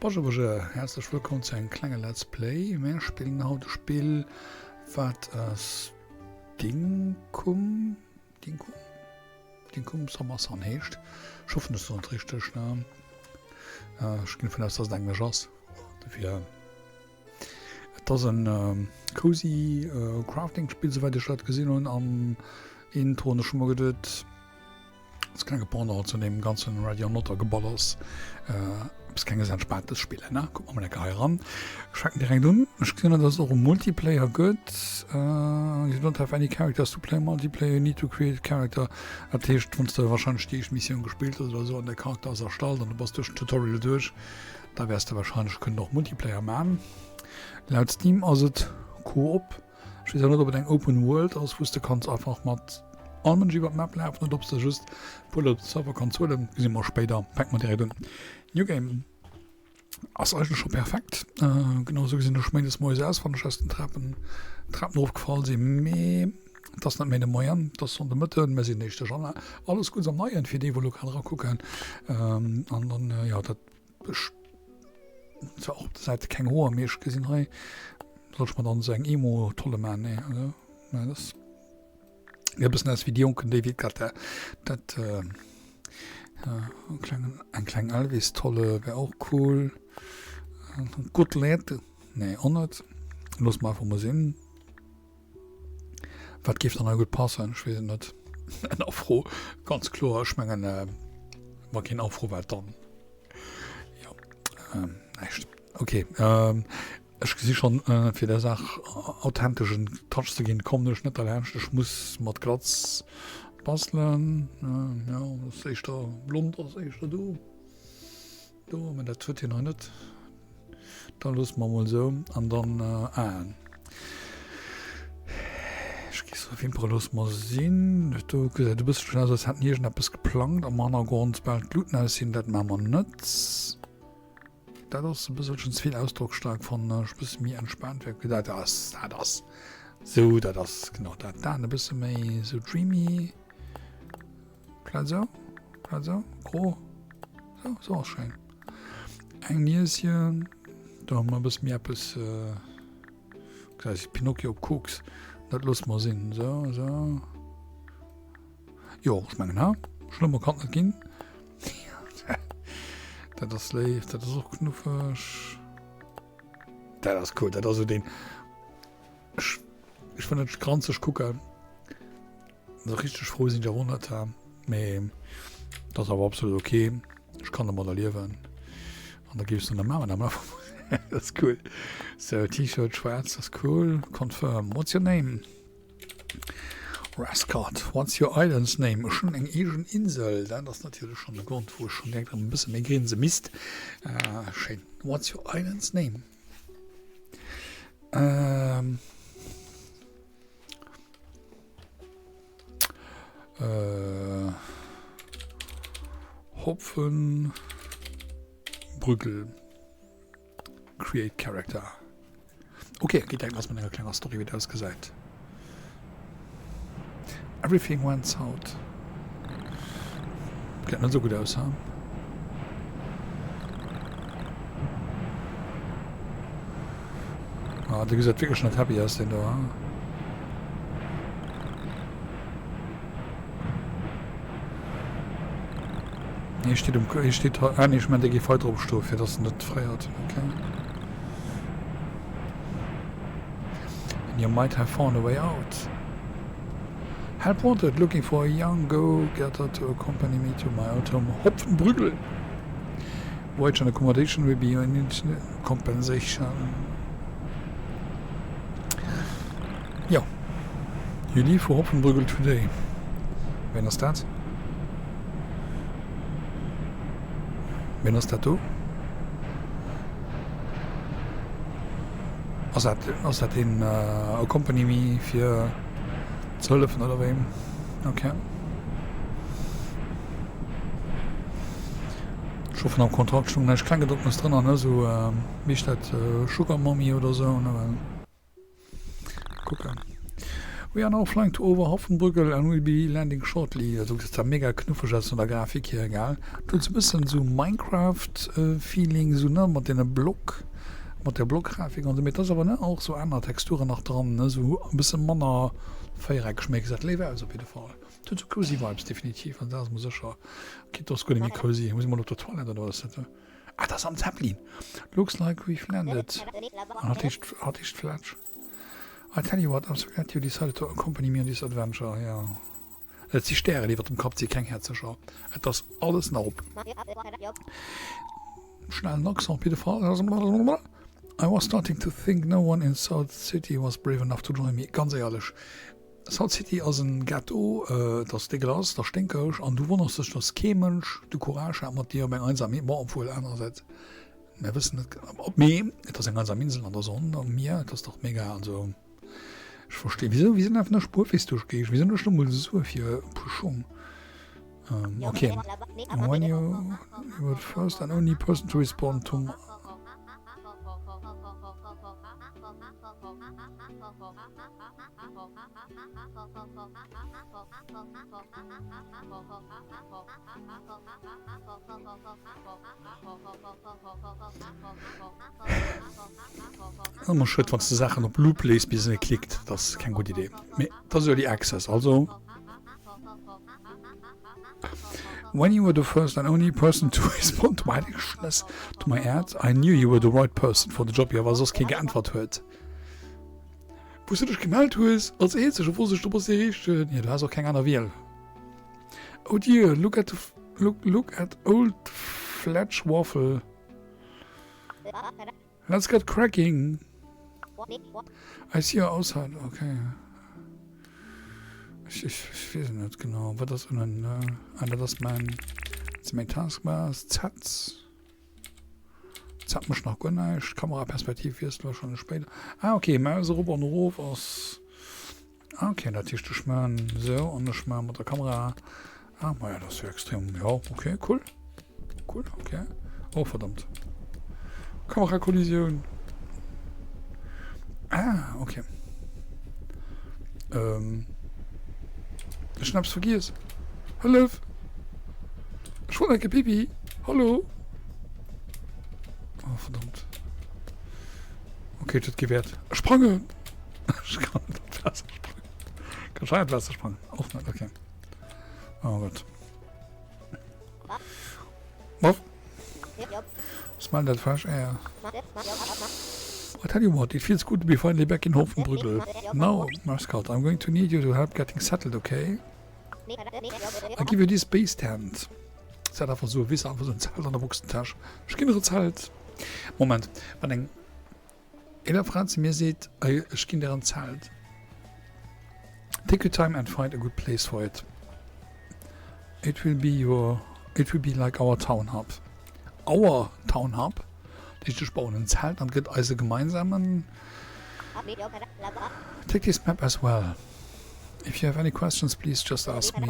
Bonjour bonjour, häerzlech wëllkomm zu engem klenge Let's Play. Mär spillen haut e Spill wat ass Dinkum Dinkum Dinkum Summer Sun heescht. Ech hoffen ech soen et richteg ne. Ech ginn dovun aus dass et englesch ass. Dofir et ass en cozy Crafting Spill souwäit ech dat gesinn hunn am Intro an ech hu mer geduet, Als klenge Pendant zu deem ganzen Ready or Notter Geballers. Eppes klenges Entspaantes spillen, ne? Kucke mer mol eng Kéier hei eran. Ech fänken direkt un. Ech gesinn, dass et och e Multiplayer gëtt. You don't have any characters to play multiplayer, you need to create a character. Dat heescht, wann s de warscheinlech déi éischt Missioun gespillt hues oder esou an däi Charakter ass erstallt an du bass duerch den Tutorial duerch, da wäers de warscheinlech kënnen och Multiplayer man. Laut Steam ass et Koop. Ech weess awer net op et eng Open World ass wous de kanns einfach mat all Mënsch iwwer d'Map lafen oder obs de just puer Leit op den Server kanns huelen. Gesi mer spéider. Fänke mer direkt un. New Game ass eigentlech scho perfekt. Genau esou gesinn ech méindes moies aus wann ech aus den Trapen Trapen erofgefall sinn. Mee et ass net méi de Moien, et ass schonn de Mëtten, mir sinn éischte Januar. Alles Guddes am Neien fir déi wou elo grad erakucken. An dann jo dat ech zwar och op der Säit keng Hoer, mee ech gesinn hei, soll ech mer dann esou eng Emo-Tolle maachen? Nee, also, nee, das e bëssen aus wéi déi jonken David Guetta. Dat äh, äh, klengen, eng kleng Elvis-Tolle wär och cool. Gutt Leit, nee, och net. Loosse mer einfach mol sinn. Wat géif dann hei gutt passen? Ech weess et net. En Afro, ganz kloer. Ech mengen, äh, wa keen Afro, wat dann? Jo, ähm, näischt. Okay, ähm, ech gesi schonn, äh, fir der Saach authenteschen Touch ze ginn, kommen ech net derlaanscht. Ech muss mat Glatz bastelen. Äh, jo, ass éischter blond, ass éischter do. Do, mä dat huet hien hei net. Da loosse mer mol esou. An dann Aen. Ech gi sou, Wimpere loosse mer sinn. Do gesäit e bësselchen aus, als hätt en iergendeppes geplangt am Hannergrond. Bal d'Luuten aus sinn, dat maache mer net. Dat ass e bësselchen ze vill ausdrocksstaark, fannen ech. E bësse méi entspaant wär. Dat ass, dat ass esou, dat ass genau dat. D'Aen e bësse méi esou dreamy. Vläit esou, vläit esou, gro. Sou, sou ass schéin. Eng Nieschen, do hu mer e bësse méi eppes, gesäit aus wéi Pinocchio op Koks. Dat loosse mer sinn. Sou, sou. Jo, ech mengen, ha? Schlëmmer kann et net ginn. Dat ass léif, dat ass och knuffeg. Dat ass cool, dat ass esou deen. Ech, ech wëll net granzeg kucken. Esou richteg frou sinn ech awer och net, mee dat ass awer absolut ok. Ech kann domadder liewen. An da géif ech se nach maachen, awer dat ass cool. Sou, T-Shirt schwaarz ass cool. Confirm. What's your name? Rascot. What's your island's name? Ech hunn eng eegen Insel. Dat ass natierlech schonn e Grond, wou ech schonn direkt erëm e bësse méi grinse misst. Schéin. What's your island's name? Ähm. Äh, Hopfen Brügel Create Character. Okay, geht direkt lass mat enger klenger Story wéi dat ausgesäit. Everything went south. Gesäit net esou gutt aus, ha? Ah, dee gesäit wierklech net happy aus, deen do, ha? Hie steet um, hie steet hei, ah nee, ech mengen, dee géif hei drop stoen, fir dass en net fréiert. Okay. And you might have found a way out. Help wanted, looking for a young go-getter to accompany me to my old home Hopfenbrügel. Wage and accommodation will be your compensation. Jo. You leave for Hopfenbrügel today. Ween ass dat? Ween ass dat do? Ass dat, ass dat deen Accompany me fir ze hëllefen oder wéi? Ok. Ech hoffen am Kontrakt stoung näischt Klenggedrucktes drënner, ne? Sou, wéi heescht dat, Sugar Mommy oder sou, ne? Well. Kucken. We are now flying to over Hoffenbrügel and will be landing shortly. Also gesäit zwar mega knuffeg aus vun der Grafik hier, egal. Et huet sou e bëssen sou Minecraft Feeling sou ne mat deene Block, mat der Blockgrafik an sou, mee et ass awer ne och sou aner Texturen nach dran ne, sou e bësse manner véiereckeg, mee gesäit léif aus op jidde Fall. Et huet sou cozy Vibes definitiv, an dat ass mol sécher. Ok, et ass guer net méi cozy, muss ech mol op der Toilette oder wat ass dat do? Ah, dat ass am Zeppelin. Looks like we've landed. An hat heescht, hat heescht Fletsch. I tell you what, I'm so glad you decided to accompany me on this adventure. Ja. Et si Stären iwwer dem Kapp, et si keng Häerzercher. Et ass alles nach op. Schnellen Accent op jidde Fall. I was starting to think no one in South City was brave enough to join me. Ganz éierlech, South City ass en Ghetto, et ass dégueulasse, et ass sténkeg an du wonners dech, dass kee Mënsch de Courage hat mat dir op eng einsam Insel, bon obwuel anerersäits, mär wëssen net ob, mee et ass eng einsam Insel an der Sonn am Mier, et ass dach mega, also ech verstinn, wisou, wisou lafen da Spuerféiss duerch d'Géigend, wisou hunn ech lo mol Sue fir e puer Schong? Ok, when you were the first and only person to respond to my. Ëmmer schued wann s de Saachen op Loop léiss bis en klickt, dat ass keng gutt Idee. Mee et ass Early Access, also. When you were the first and only person to respond to my to my ad, I knew you were the right person for the job. Jo, wa soss kee geäntwert huet. Wou s du dech gemellt hues als eenzege, wosst ech, du bass dee Richtegen. Jo, du has och keng aner Wiel. Oh dear, look at the, look, look at old Fletch Waffle. Let's get cracking. I see you outside. Okay. Ech, ech, ech weess net genau. Wat ass ënnen? Ah, dat ass mäin, dat ass meng Taskbar. Z. Z mécht nach guer näischt. Kameraperspektiv wiessele wahrscheinlech spéider. Ah, okay, Maus erop an erof ass. Ah, okay, dat heescht, ech man sou an ech man mat der Kamera. Ah, maja, dat ass jo extrem. Ja, okay, cool. Cool, okay. Oh, verdammt. Kamerakollisioun. Ah, okay. Ähm. Ech hunn eppes vergiess. Hëllef! Ech wollt enke Pipi. Hallo? Oh, verdammt. Okay, et huet gewäert. Sprangen! Ech kann net an d'Waasser sprangen. Kann ech hei an d'Waasser sprangen? Och net, okay. Oh Gott. Muff. Smell that fresh air. I tell you what, it feels good to be finally back in Hofenbrügel. Now, Mascot, I'm going to need you to help getting settled, okay? I give you this base tent. Zelt einfach so, wis einfach so ein Zelt an der Boxentasche. Ech ginn der e Zelt. Moment, wann eng eeler Fra zu mir seet, ech ginn der en Zelt. Take your time and find a good place for it. It will be your, it will be like our town hub. Our town hub? Dat heescht, ech bauen en Zelt an et gëtt eise gemeinsamen. Take this map as well. If you have any questions, please just ask me.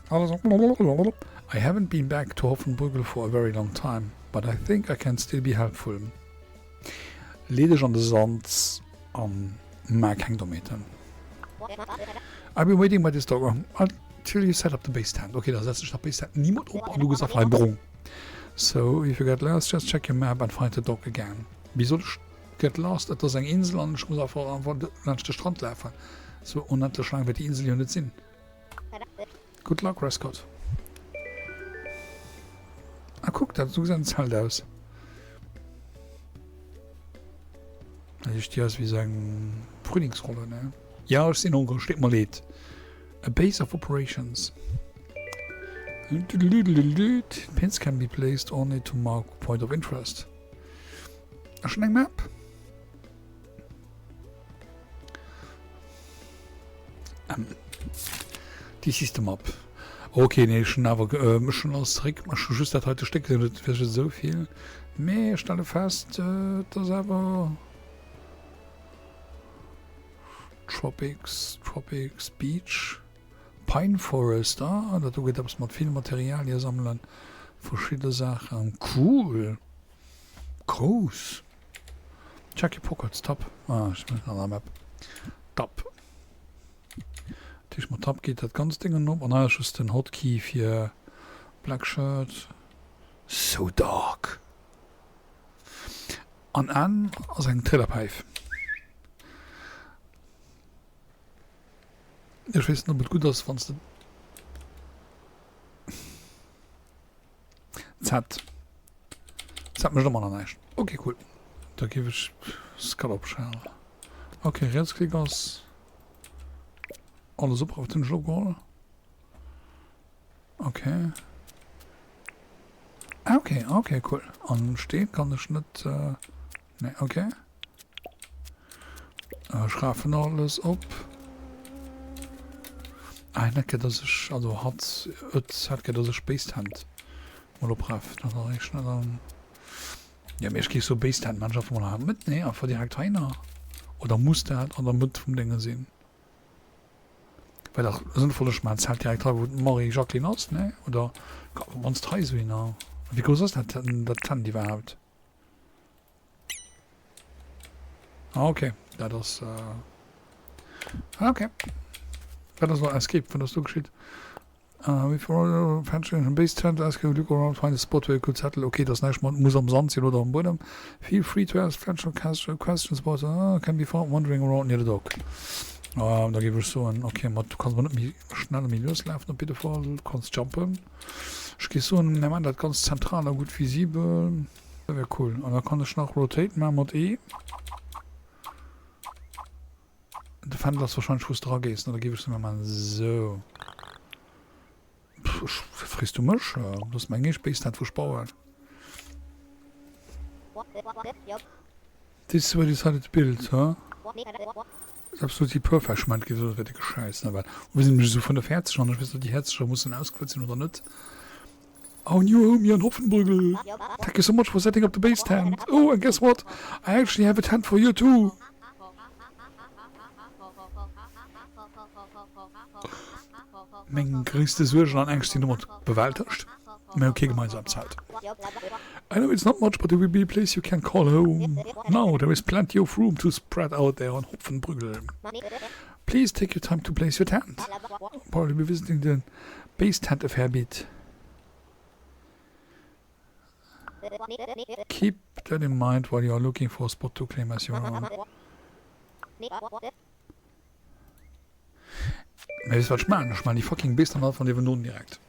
I haven't been back to Hoffenbrügel for a very long time, but I think I can still be helpful. Lee dech an de Sand an maach keng Dommheeten. I've been waiting by this dog until you set up the base tent. Ok, da setzen ech nach base tent nimot op an du gëss einfach hei brong. So, if you get lost, just check your map and find the dog again. Wéi soll ech get lost? Et ass eng Insel an ech muss einfach laanscht de Strand lafen. Sou onendlech laang wäert déi Insel jo net sinn. Good luck, Rescott. Ah, kuck, dat esou gesäit en Zelt aus. Also ech déi aus wéi sou eng Frühlingsrolle, ne? Ja, ech sinn hongreg, deet mer leed. A base of operations. Pins can be placed only to mark point of interest. Ech hunn eng Map. Ähm, this is the map. Okay, nee, ech hunn awer äh, ech hunn alles zeréck. Ech hu just dat heite Stéck gesinn, dat wär just esou vill. Mee ech stelle fest, äh, et ass awer Tropics, Tropics, Beach, Pine Forest. Ah, dat do gëtt eppes mat vill Materialie sammelen, verschidde Saachen. Cool! Grouss! Check your pockets, Tab. Ah, ech muss an der Map. Tab. Dat heescht mat Tab geet dat ganzt Déngen op an hei ass just den Hotkey fir Black Shirt. So dark. An N ass eng Trillerpäif. Ech weess net ob et gutt ass wanns de Z. Z mécht ëmmer nach näischt. Ok cool. Da géif ech Scallop Shell. Ok Rietsklick ass alles op. Wat hunn ech elo geholl? Ok. Ah ok, ok cool. An Steen kann ech net. Nee, ok. Ech rafen alles op. Ah, net gëtt dass ech, also hat, et hat gëtt dass ech Base Tent mol opraf. Dat erreecht net an. Ja, mee ech géif so Base Tent man ech einfach mol hei an d'Mëtt, nee? Einfach direkt heihinner. Oder muss dat an der Mëtt vum Dénge sinn? Well dach sënnvoll, ech man d'Zelt direkt hei wou d'Marie-Jacqueline ass, nee? Oder mannst hei esou hinner? Wéi grouss ass dat, dat Tent iwwerhaapt? Ah, okay. Dat ass... Äh... Ah, okay. Dat ass noch Escape, wat ass do geschitt? Uh, before venturing base tent, ask you look around, find a spot where you could settle. Okay, dat ass näischt mat muss am Sand sinn oder am Buedem. Feel free to ask Fletcher questions about uh, can be found wandering around near the dock. Uh, da géif ech soen, okay, mat du kanns awer net méi schnell a méi lues lafen op jidde Fall. Du kanns jumpen. Ech géif soen, mir maachen dat ganz zentral a gutt visibel. Dat wär cool. An da kann ech nach Rotate maachen mat E. De Fändel ass wahrscheinlech wou s de ragees, ne? Da géif ech se mol maachen. Sou. Pff, frees du mech? Dat ass meng éischt Base dat wou ech bauen. This is where I decided to build, huh? It's absolutely perfect. Ech mengen, et géif esou wär décke Schäiss, ne? Well mir sinn nämlech esou 45 an ech weess net, ob déi Häerzeger mussen ausgefuert sinn oder net. Our new home here in Hopfenbrügel. Thank you so much for setting up the base tent. Oh, and guess what? I actually have a tent for you too. Meng gréisste Suergen an Ängscht sinn domat bewältegt. Mir hu kee gemeinsamt Zelt. I know it's not much, but it will be a place you can call home. Now there is plenty of room to spread out there on Hopfenbrügel. Please take your time to place your tent. I'll probably be visiting the Base tent a fair bit. Keep that in mind while you are looking for a spot to claim as your own. Mee weess wat ech maachen? Ech maachen déi fucking Base tent einfach niewendrun direkt.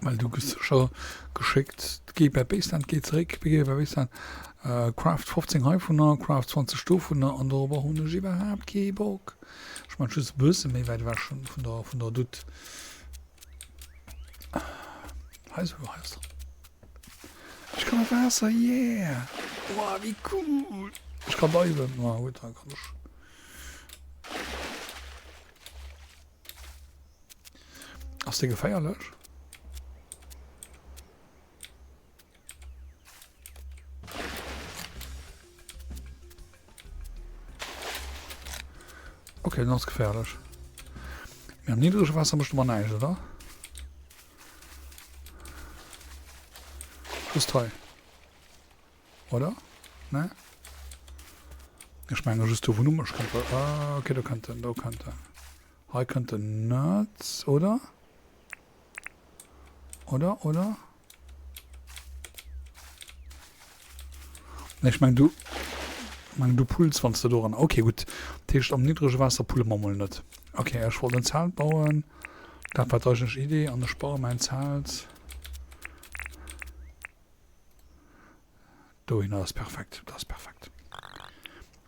Well du gëss sécher geschéckt, géi bei Base tent, géi zeréck, géi bei Base tent, craft 15 heivunner, craft 20 dovunner an dorobber hunn ech iwwerhaapt kee Bock. Ech man just e bësse méi wäit ewech vun der, vun der Dutt. Hei sou, hei ass Ech kann op Waasser, yeah! Wow, wéi cool! Ech kann diven. Ma gutt, da kann ech. Ass dee geféierlech? Okay, den ass geféierlech. Mee am niddrege Waasser mécht ëmmer näischt, oder? Just hei. Oder? Ne? Ech menge just do wou en u mech kënnt. Ah, okay, do kënnt en, do kënnt en. Hei kënnt en net, oder? Oder, oder? Ne, ech meng du meng du pulls wann du doran. Okay, gutt. Dat heescht am niddrege Waasser pulle mer mol net. Okay, ech wollt en Zelt bauen. Dat war d'eigentlech Idee an ech baue mäin Zelt. Dohinner ass perfekt, dat ass perfekt.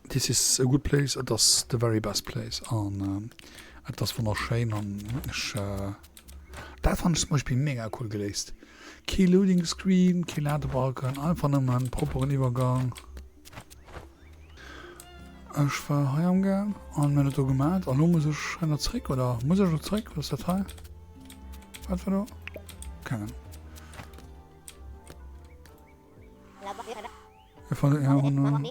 This is a good place, et ass the very best place an et ass wonnerschéin an ech dat fannen ech zum Beispill mega cool geléist. Kee Loading Screen, kee Ladebalken, einfach nëmmen propperen Iwwergang. Ech war hei am Gaang an mir hunn et do gemat an lo muss ech hei nach zréck oder muss ech lo zréck? Wat ass dat hei? Wat war do? Keng Ahnung.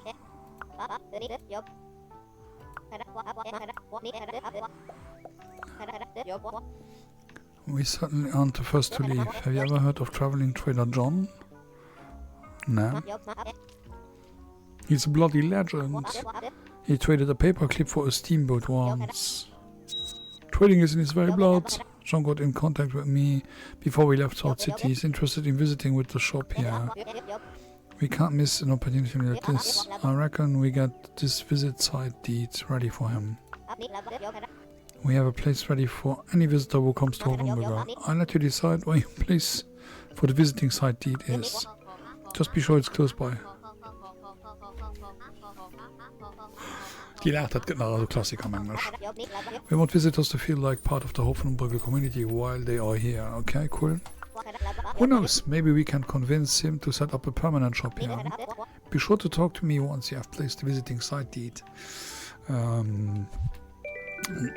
We certainly aren't the first to leave. Have you ever heard of traveling trader John? No. He's a bloody legend. He traded a paperclip for a steamboat once. Trading is in his very blood. John got in contact with me before we left Salt City. He's interested in visiting with the shop here. We can't miss an opportunity like this. I reckon we got this visit site deed ready for him. We have a place ready for any visitor who comes to Hoffenberger. I'll let you decide where your place for the visiting site deed is. Just be sure it's close by. Déi Laach, dat gëtt nach also Klassiker, mengen ech. We want visitors to feel like part of the Hoffenbrügge community while they are here. Okay, cool. Who knows, maybe we can convince him to set up a permanent shop here. Be sure to talk to me once you have placed the visiting site deed. Um, ähm,